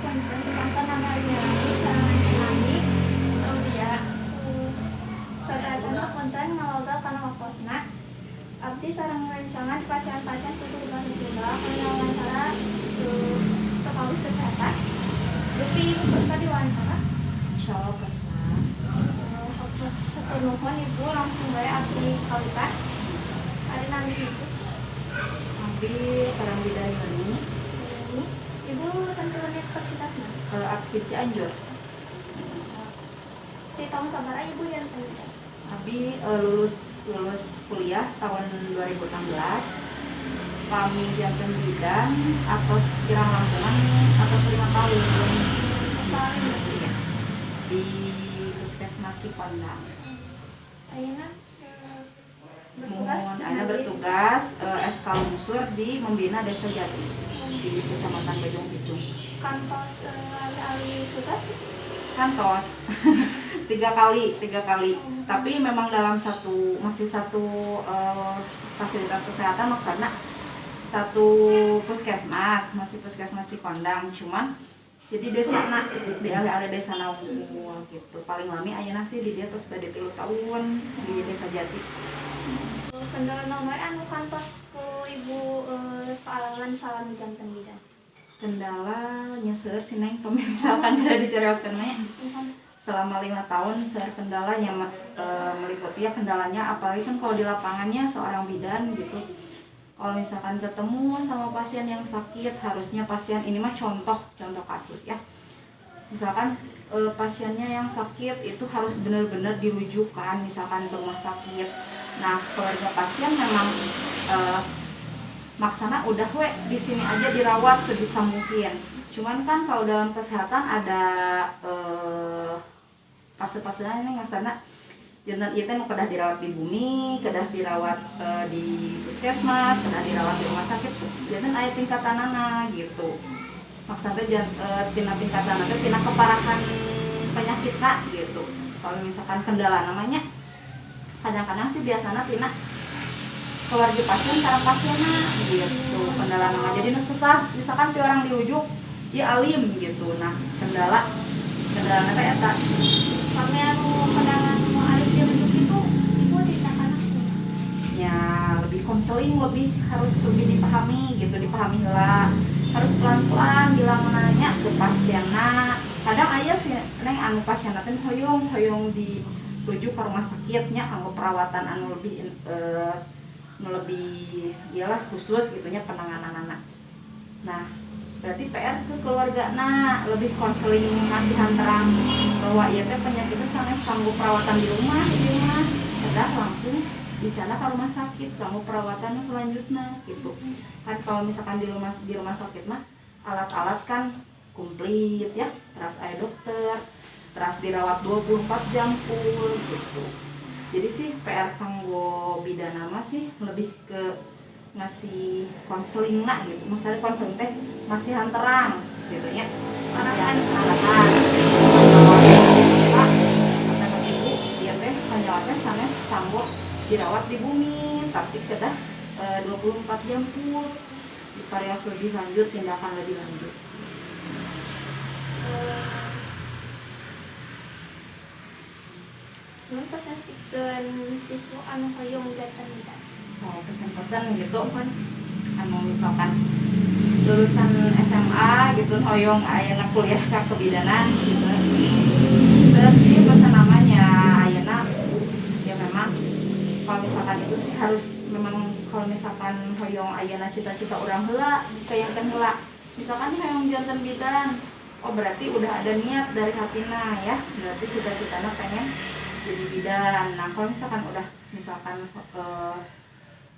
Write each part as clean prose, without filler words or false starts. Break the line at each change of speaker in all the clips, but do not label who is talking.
Punten, punten, namanya sareng nami?
Aulia.
Sateuacanna punten ngawagel kana waktosna. Abdi sareng rencangan di pasihan pasien tutur bahasa Sunda kana wawancara perkawis kesehatan. Dupi Ibu kersa diwawancara?
Insya Allah kersa.
Hatur nuhun, Ibu. Langsung bae abdi kawitan. Ari nami Ibu?
Abdi sareng Bidan Yuni.
Ini Ibu lulusan universitas mana?
Ke Akpid Cianjur.
Di tahun sabaraha Ibu janten bidan?
Abdi lulus lulus kuliah tahun 2016. Kami janten bidan atau kirang langkungan atau 5 tahun.
Soalnya
Iya. Di Puskesmas Cikondang.
Ayeuna bertugas?
Muhun, ayeuna bertugas SK Lungsur di Membina Desa Jati di Kecamatan Bojong Picung.
Kantos alih-alih tugas?
Kantos tiga kali, tiga kali, tapi memang dalam satu, masih satu fasilitas kesehatan, maksudnya satu puskesmas, masih Puskesmas Cikondang, cuman jadi desa na di alih-alih desa wungkul gitu. Paling lami ayeuna sih di dia terus bade 3 tahun di Desa Jati.
Kendala naon wae anu kantos ku Ibu paalaman salami janten bidan?
Kendalanya seueur sih, Neng, pami misalkan kada dicarioskeun mah ya. Selama 5 tahun seueur kendalanya, meliputi ya kendalanya, apalagi kan kalau di lapangannya seorang bidan gitu, kalau misalkan ketemu sama pasien yang sakit, harusnya pasien ini mah contoh contoh kasus ya, misalkan pasiennya yang sakit itu harus benar-benar dirujukan misalkan ke rumah sakit. Nah, keluarga pasien memang maksana udah we di sini aja dirawat sebisa mungkin. Cuman kan kalau dalam kesehatan ada fase-fasenya ini, maksudna janten ieu teh nu kedah dirawat di bumi, kedah dirawat di puskesmas, kedah dirawat di rumah sakit, janten aya tingkatanana gitu. Maksudnya tina tingkatan teh tina keparahan penyakitna gitu. Kalau misalkan kendala namanya kadang-kadang sih biasanya tina keluarga pasien sareng pasienna gitu kendala nama. Jadi nu susah misalkan ti orang dirujuk ya alim gitu. Nah, kendala kendala teh eta.
Sampai anu kendala anu alim dirujuk itu Ibu tindakan?
Ya, lebih konseling, lebih harus lebih dipahami gitu, dipahami lah, harus pelan-pelan bilang nanya ke pasienna. Kadang aya sih, Neng, anu pasien teh hoyong hoyong dirujuk ke rumah sakitnya kanggo perawatan anu lebih anu lebih iyalah khusus gitunya penanganan anak. Nah, berarti PR ke keluarga. Nah, lebih konseling, masihan terang bahwa ieu teh penyakitnya sanes kanggo perawatan di rumah, ieu mah kedah langsung bicara ke rumah sakit kanggo perawatan selanjutnya gitu kan. Kalau misalkan di rumah sakit mah alat-alat kan komplit ya, terus ada dokter, terus dirawat 24 jam full gitu. Jadi sih PR kanggo bidan mah sih lebih ke ngasih konseling lah gitu. Maksudnya konseling teh masihan terang gitu ya, masihan arahan bahwa, "Pak atau Ibu, ieu teh teh sanes kanggo dirawat di bumi, tapi kedah 24 jam full diparios lebih lanjut, tindakan lebih lanjut."
Nun pesan pikeun siswa anu hoyong janten bidan?
Mau pesan-pesan gitu kan, anu misalkan lulusan SMA gitu hoyong ayeuna kuliah ke kebidanan gitu. Terus sih pesan namanya ayeuna ya memang kalau misalkan itu sih harus memang kalau misalkan hoyong ayeuna cita-cita urang heula, kayangkeun heula. Misalkan hoyong janten bidan, oh berarti udah ada niat dari hatina ya, berarti cita-citanya pengen jadi bidan. Nah, kalau misalkan udah misalkan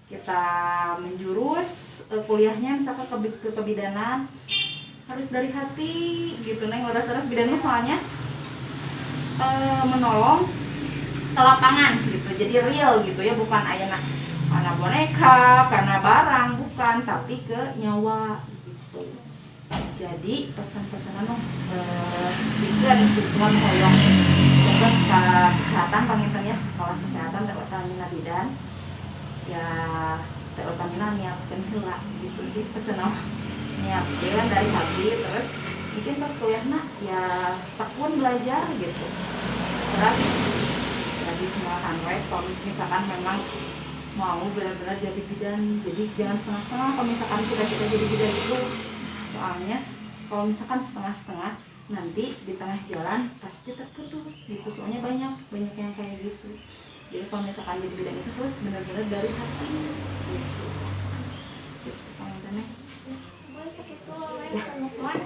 kita menjurus kuliahnya misalkan ke kebidanan, harus dari hati gitu, Neng. Leres-leres bidan mah soalnya menolong ke lapangan gitu, jadi real gitu ya, bukan ayeuna karena boneka, karena barang, bukan, tapi ke nyawa gitu. Jadi pesan-pesan anu pikeun siswa nu hoyong fokus ke kesehatan panginten ya, sekolah kesehatan terutamina bidan ya, terutamina niatkeun heula gitu sih. Pesen niatkeun dari hati, terus Mungkin pas kuliahna ya tekun belajar gitu, terus ya bismillahan we. Kalau misalkan memang mau benar-benar jadi bidan, jadi jangan setengah-setengah kalau misalkan cita-cita jadi bidan itu. Soalnya kalau misalkan setengah-setengah, nanti di tengah jalan pasti terputus gitu. Soalnya banyak banyak yang kayak gitu. Jadi kalau misalkan jadi bidan itu terus benar-benar dari hati gitu gitu, panginten.
Boleh, sakitu we nuhun.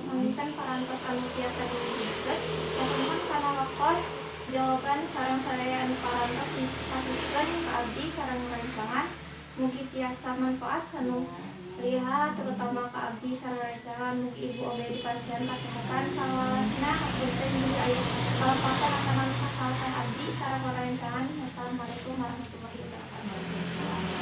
Panginten parantos anu tiasa diwujudkeun. Nuhun kana waktos, jawaban sareng sadaya anu parantos dipasihkeun ka abdi sareng rencangan. Mugi tiasa manfaat kanu lihat, terutama ka abdi sareng rencangan. Mugi ibu oge dipasihan kesehatan salawasna. Hapunten bilih aya kalepatan atanapi kasalahan abdi sareng rencangan. Wassalamualaikum warahmatullahi wabarakatuh.
Waalaikumsalam.